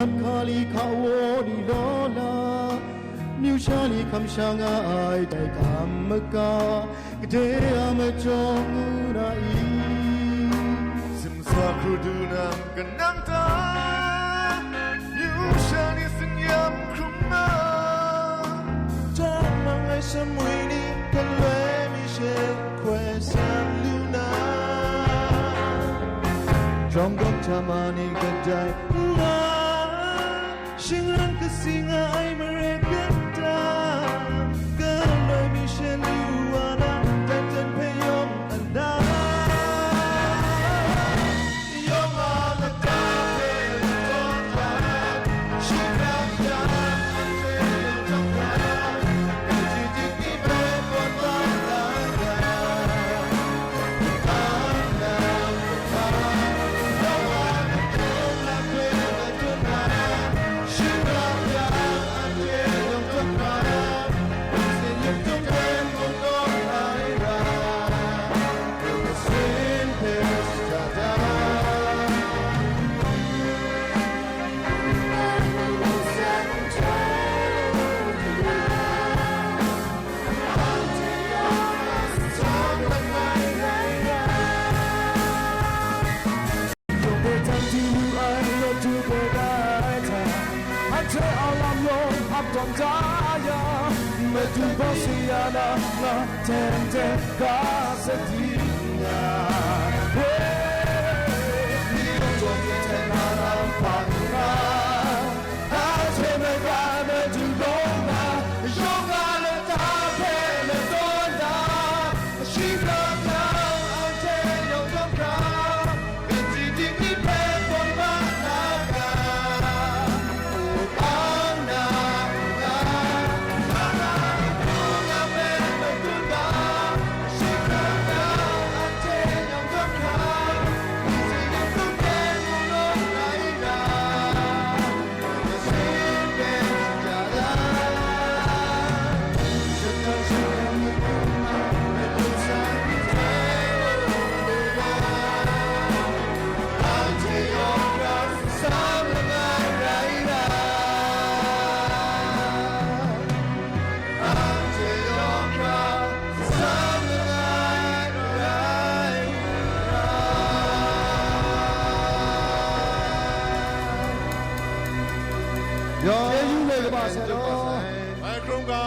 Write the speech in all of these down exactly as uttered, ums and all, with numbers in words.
Hkali hkawa ni law la, amyu sha ni hkam sha nga ai dai hkam maga, gade a majaw ngu na i? Simsa hkru du nang kanang ta, amyu sha ni tsin-yam hkrum nga, jang mang ai sumwi ni galoi mi she hkoi san lu na, jawng gawk hta ma ni kadai nga, shingran kasi nga ai mare kata, galoi mi she lu wa na, dan dan hpe yawng a na. Anhte a lam yawng hap tawn da ya, Madu baw si ya na, nga ten ten ga sa di nga. Hey, ni yawng tawn ni ten na lam hpang nga. Anhte maigan Madu lawng na, yawng a lata hpe na tawn da. Shingkang yang anhte yawng tawn hkra, Chyeju le kaba sai law. Ngai hkrum ga.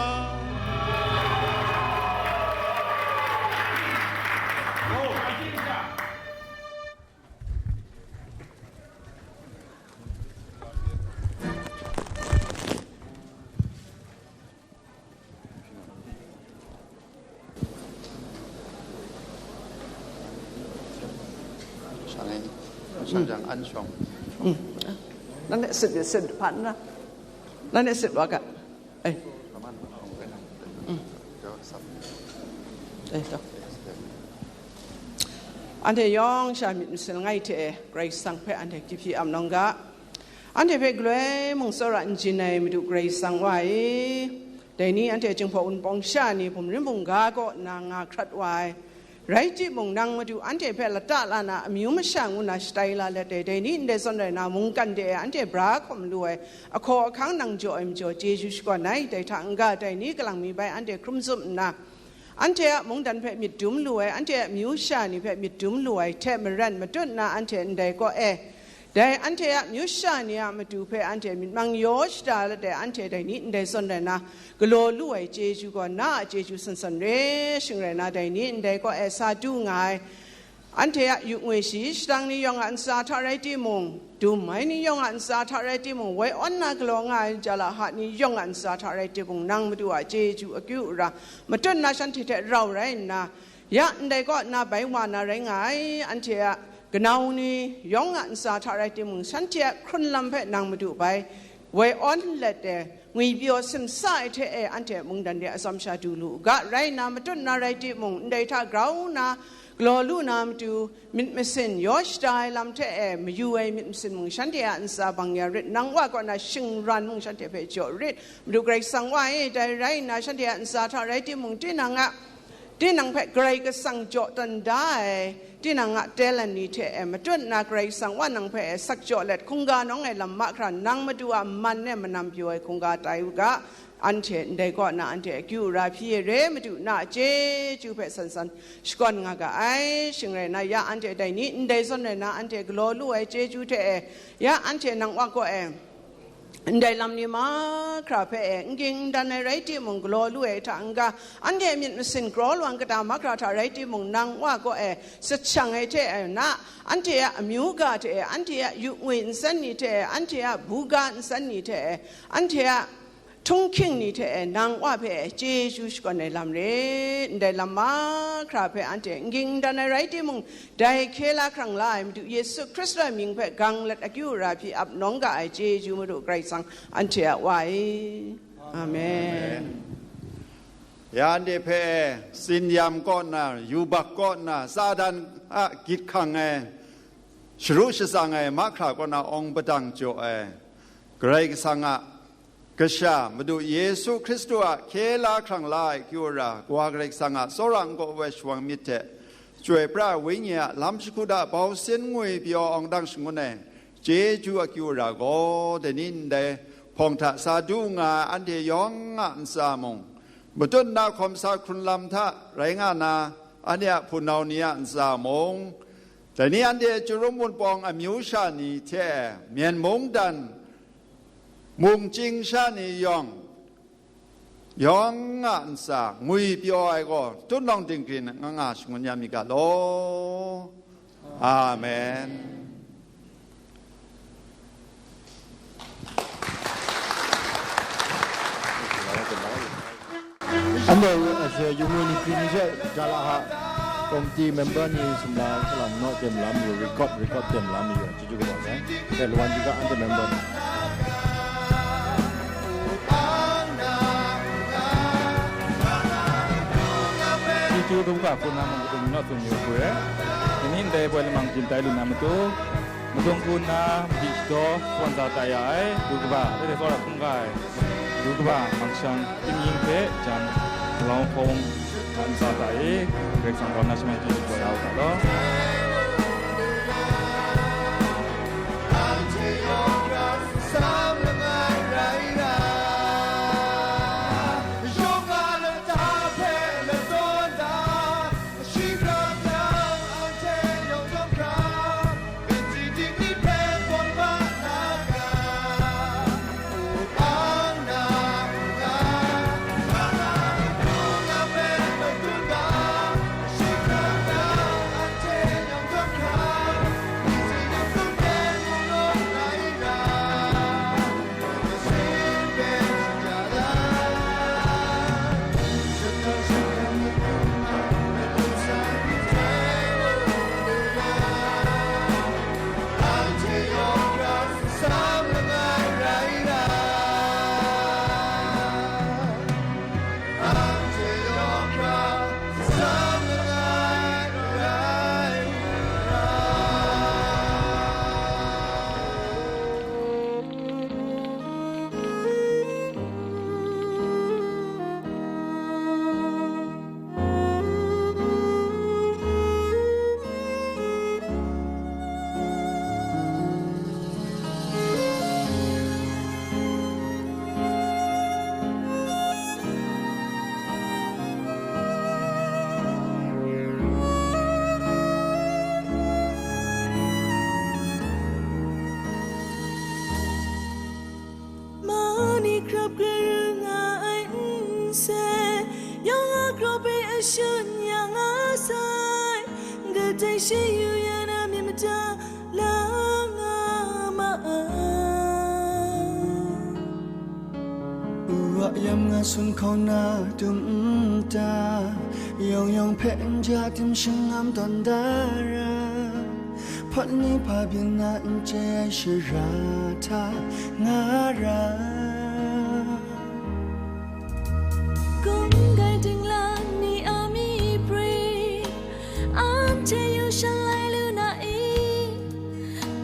Shangai, shangjang an shawng. Nanhte sit, sit hpan na. Nanhte sit wa ga. Eh. Eh, to. Anhte yawng sha myit masin langai hte Karai Kasang hpe anhte kyip hpyi am nawng ga. Anhte hpe galoi mung tsawra n jin ai Madu Karai Kasang Wa e, dai ni anhte Jinghpaw Wunpawng sha ni bumrin bungga kaw nna nga hkrat wa ai, rai timung, nang Madu anhte hpe lata la na amyu masha ngu na shatai la let ai, dai ni ndai zawn rai na, mungkan de e anhte bra hkawm lu ai, ahkaw ahkang nang jaw ai majaw, chyeju shakawn ai, dai hta n-ga dai ni kalang mi bai anhte hkrum zup nna, anhte a mungdan hpe myit dum lu ai, anhte a amyu sha ni hpe myit dum lu ai hte maren matut nna, anhte ndai kaw e, dai anhte a amyu sha ni a matu hpe anhte myit mang yaw shada let ai, anhte dai ni ndai zawn rai na, galaw lu ai chyeju gaw, na a chyeju sansan re shing rai na, dai ni ndai kaw e sa du nga ai. Anhte a yu ngwi shi shadang ni yawng a ntsa hta rai timung, dum ai ni yawng a ntsa hta rai timung, woi awn na galaw nga ai jalaha ni yawng a ntsa hta rai timung, nang Madu a chyeju akyu ara matut nna shanhte hte rau rai nna, ya ndai kaw nna bai wa na rai nga ai, anhte a kanau ni yawng a ntsa hta rai timung, shanhte a hkrun lam hpe nang Madu bai woi awn let e, ngwipyaw simsa ai hte e, anhte mungdan de atsawm sha du lu u ga, rai nna, matut na rai timung, ndai hta grau nna galaw lu na matu, myit masin yaw shada ai lam hte e, mayu ai myit masin mung shanhte a ntsa bang ya rit, nang Wa kaw na shingran mung shanhte hpe jaw rit, Madu Karai Kasang Wa e, dai rai nna, shanhte a ntsa hta rai timung, tinang a, tinang hpe Karai Kasang jaw tawn da ai, tinang a talent ni hte e matut nna Karai Kasang Wa nang hpe e sakjaw let hkungga nawng ai lam mahkra nang Madu a man e manam pyaw ai hkungga tai u ga, anhte ndai kaw na anhte akyu ara hpyi e re, Madu na a chyeju hpe san san shakawn nga ga ai. Shing rai na, ya anhte dai ni ndai zawn rai na anhte galaw lu ai chyeju hte e, ya anhte nang Wa kaw e ndai lam ni mahkra hpe e n ging n dan ai rai timung, galaw lu ai hta n-ga, anhte myit masin kraw lawang kata mahkra hta rai timung, nang Wa kaw e sachang ai hte e na, anhte a amyu ga hte e, anhte a yu ngwi nsen ni hte e, anhte a buga nsen ni hte e, anhte a htunghking ni hte e, nang Wa hpe e chyeju shakawn ai lam re. Ndai lam mahkra hpe anhte n ging n dan ai rai timung, dai hkye la hkrang la ai Madu Yesu Hkristu a mying hpe gang let akyu ara hpyi ap nawng ga ai chyeju Madu Karai Kasang anhte a Wa e. Amen. Ya anhte hpe e, tsin-yam kaw nna, yubak kaw nna, Satan a gyit hkang ai, sharu shatsang ai mahkra kaw na awng padang jaw ai, Karai Kasang a Kasha, Madu Yesu Hkristu a hkye la hkrang la ai akyu ara, Kawa Karai Kasang a tsawra nkaw woi shawang myit hte, Chyoi pra ai Wenyi a lam shakut a bau sin ngwi pyaw awng dang shangun ai chyeju akyu ara gaw, dai ni ndai hpawng hta sa du nga ai anhte yawng a ntsa mung, matut nna hkawm sa hkrun lam hta rai nga na anhte a hpunau ni a ntsa mung, dai ni anhte Chyurum Wunpawng amyu sha ni hte Myen mungdan mungchying sha ni yawng, yawng a ntsa ngwi pyaw ai gaw, tutnawng dinghpring nga nga shangun ya mi ga law. Amen. Anhte, uh, yu ngwi ni hpring ni hte ja la ha, committee member ni sumla salam naw tem lam yu, record, record tem lam yu, chyeju kaba sai. Hte lawan yu ga, anhte member ni. Chyeju kaba hpun na mung kadum naw tsun yu hkru e, ni ndai boi lamang jin tai lu na matu, madung hku nna, madi shadaw, kawan za tai ya ai, du kaba, lede tsawra hkungga ai, du kaba, mangshang, timying hpe jan, galau hkawng, ntsa ta e, Karai Kasang rau na shamai chyeju kaba ya u ga law. Mani krap kara nga ai nse, yawng a kraw hpe ashun ya nga sai, kadai shi yu ya na myit mada la nga ma ai. U wa yam nga sun hkau na dum nta, yawng yawng hpe n ja tim shingngam tawn da ra, hpawt ni hpa byin na n chye ai shara hta nga ra. Kungkai dinglan ni a myi pri, anhte yu shalai lu na i?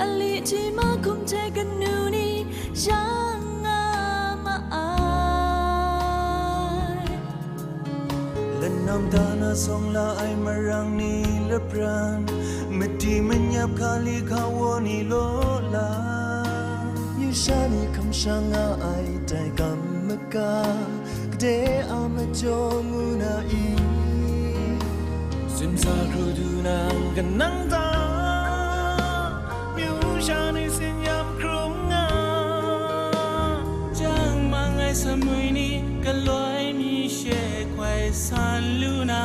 Ali hti mahkum hte kanu ni yang nga ma ai. Lanau Dana sawng la ai marang ni lapran, madi manyap hkali hkawa ni law la, yu sha ni hkam sha nga ai dai kam maga, gade a majaw ngu na i? Simsa hkru du nang kanang ta, myu sha ni tsin-yam hkrum nga, jang mang ai samwi ni galoi mi she hkoi san lu na,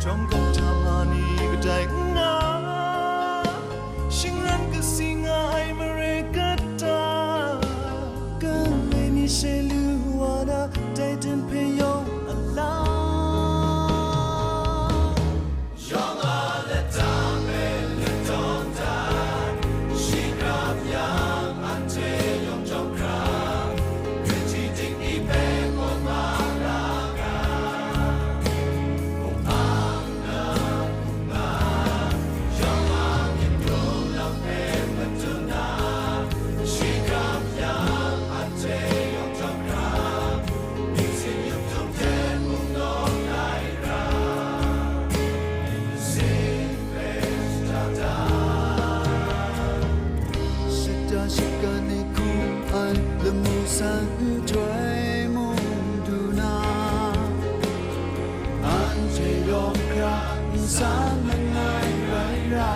jawng kawng hta ma ni kadai n nga, shingran kasi nga ai mare kata, galoi mi she lu wa na, dai ten hpe yawng a la. Yawng a lata hpe latdawng dat, shi grap yang anhte yawng jawng hkra, grit hti dingli hpe pawt ma la ga, mung hpang na hpung nga, yawng a myit hkrung lam hpe madun na, shi grap yang anhte yawng jawng hkra, myit sin yup htung hte mung nawn ai ra. Shata shagan ni hkum ai lamu san nhtoi mung du na, anhte yawng hkra n san langai rai ra.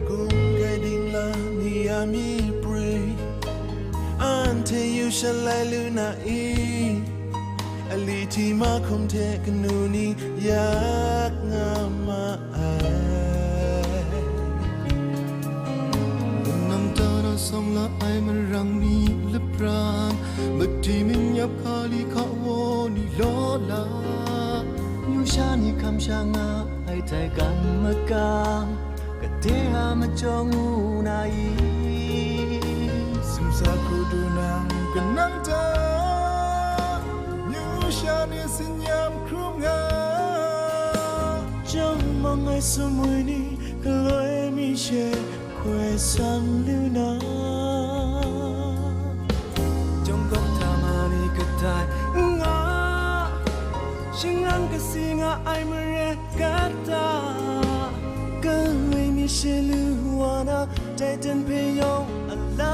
Kum kai dingla ni a myi prwi, anhte yu shalai lu na i? Ali hti mahkum hte kanu ni yak nga ma ai. Nang ta na sawng la ai marang mi lapran, madi manyap hkali hkawa ni law la, yu sha ni hkam sha nga ai dai kam maga, gade a majaw ngu na i? Simsa hkru du nang kanang ta, myu sha ni tsin-yam hkrum nga, jang mang ai sumwi ni galoi mi she hkoi san lu na, jawng kawng hta ma ni kadai n nga, shingran kasi nga ai mare kata, galoi mi she lu wa na, dai ten hpe yawng a la.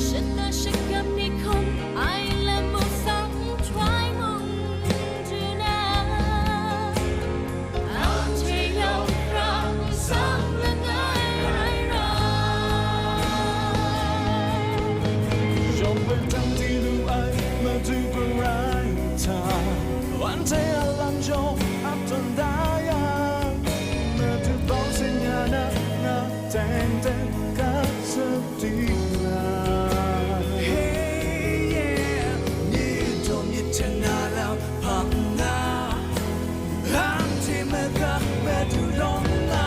Shana shakam ni hkum ai lamu san nhtoi mung du na, anhte yawng hkra n san langai rai ra. Shawng hpe tang di lu ai Madu Karai hta, anhte a lam jaw ap tawn da yang, Madu bawng seng ya na, nga teng teng ka tsun di nga. Hey, yeah. Myit htaw myit hte na lam hpang nga, anhte maga Madu lawm nga.